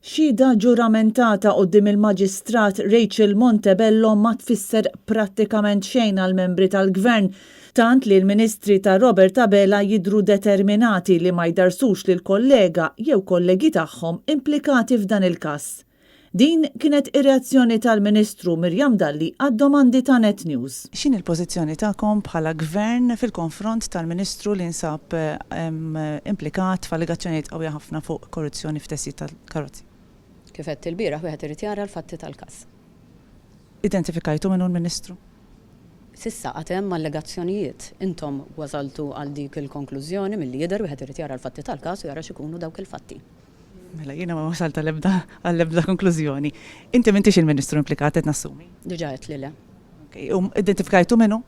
Xhieda ġuramentata quddiem il-Maġistrat Rachel Montebello ma tfisser prattikament xejn għall-membri tal-Gvern, tant li l-Ministri ta' Robert Abela jidhru determinati li ma jdarsux lill-kollega jew kollegi tagħhom implikati f'dan il-każ. Din kienet ir-reazzjoni tal-Ministru Miriam Dalli għad-domandi ta' Net News. X'inhi l-pożizzjoni tagħkom bħala Gvern fil-konfront tal-Ministru li nsab implikat f'allegazzjonijiet qawwija ħafna fuq korruzzjoni f'testijiet tal-karozzi? Kif għedt ilbieraħ wieħed irid jara l-fatti tal-każ. Identifikajtu min hu l-Ministru? S'issa għad hemm allegazzjonijiet. Intom wasaltu għal dik il-konklużjoni milli jidher wieħed irid jara l-fatti tal-każ u jara x'ikunu dawk il-fatti. Mela jiena ma wasalt għal ebda konklużjoni. Inti m'intix il-Ministru implikat qed nassumi? Diġà għedt li le. Ok, u identifikajtu min hu?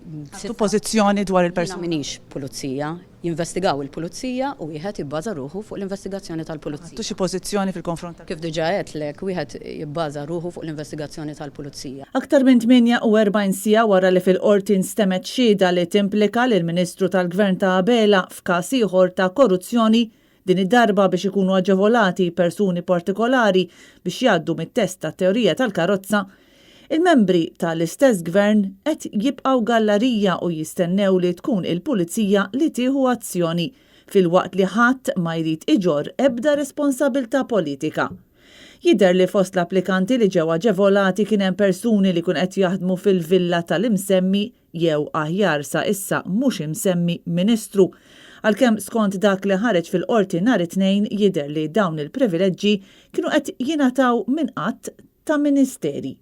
Ħadtu pożizzjoni dwar il-persuna? Jiena m'iniex pulizija. Jinvestigaw il-pulizija u wieħed jibbaża ruħu fuq l-investigazzjoni tal-pulizija. Ħadtu xi pożizzjoni fil-konfront tal-. Kif diġà għedtlek, wieħed jibbaża ruħu fuq l-investigazzjoni tal-pulizija. Aktar minn 48 siegħa wara li fil-Qorti nstemgħet xhieda li timplika lill-Ministru tal-Gvern ta' Abela f'każ ieħor ta' korruzzjoni, din id-darba biex ikunu aġevolati persuni partikolari biex jgħaddu mit-test tat-teorija tal-karozza, il-membri ta' l-istess Gvern qed jibqgħu gallarija u jistennew li tkun il-Pulizija li tieħu azzjoni, filwaqt li ħadd ma jrid iġorr ebda responsabilità politika. Jidher li fost l-applikanti li ġew aġevolati kien hemm persuni li kienu qed jaħdmu fil-villa tal-imsemmi jew aħjar sa issa mhux imsemmi Ministru, għalkemm skont dak li ħareġ fil-Qorti nhar it-Tnejn jidher li dawn il-privileġġi kienu qed jingħataw minn għadd ta' Ministeri.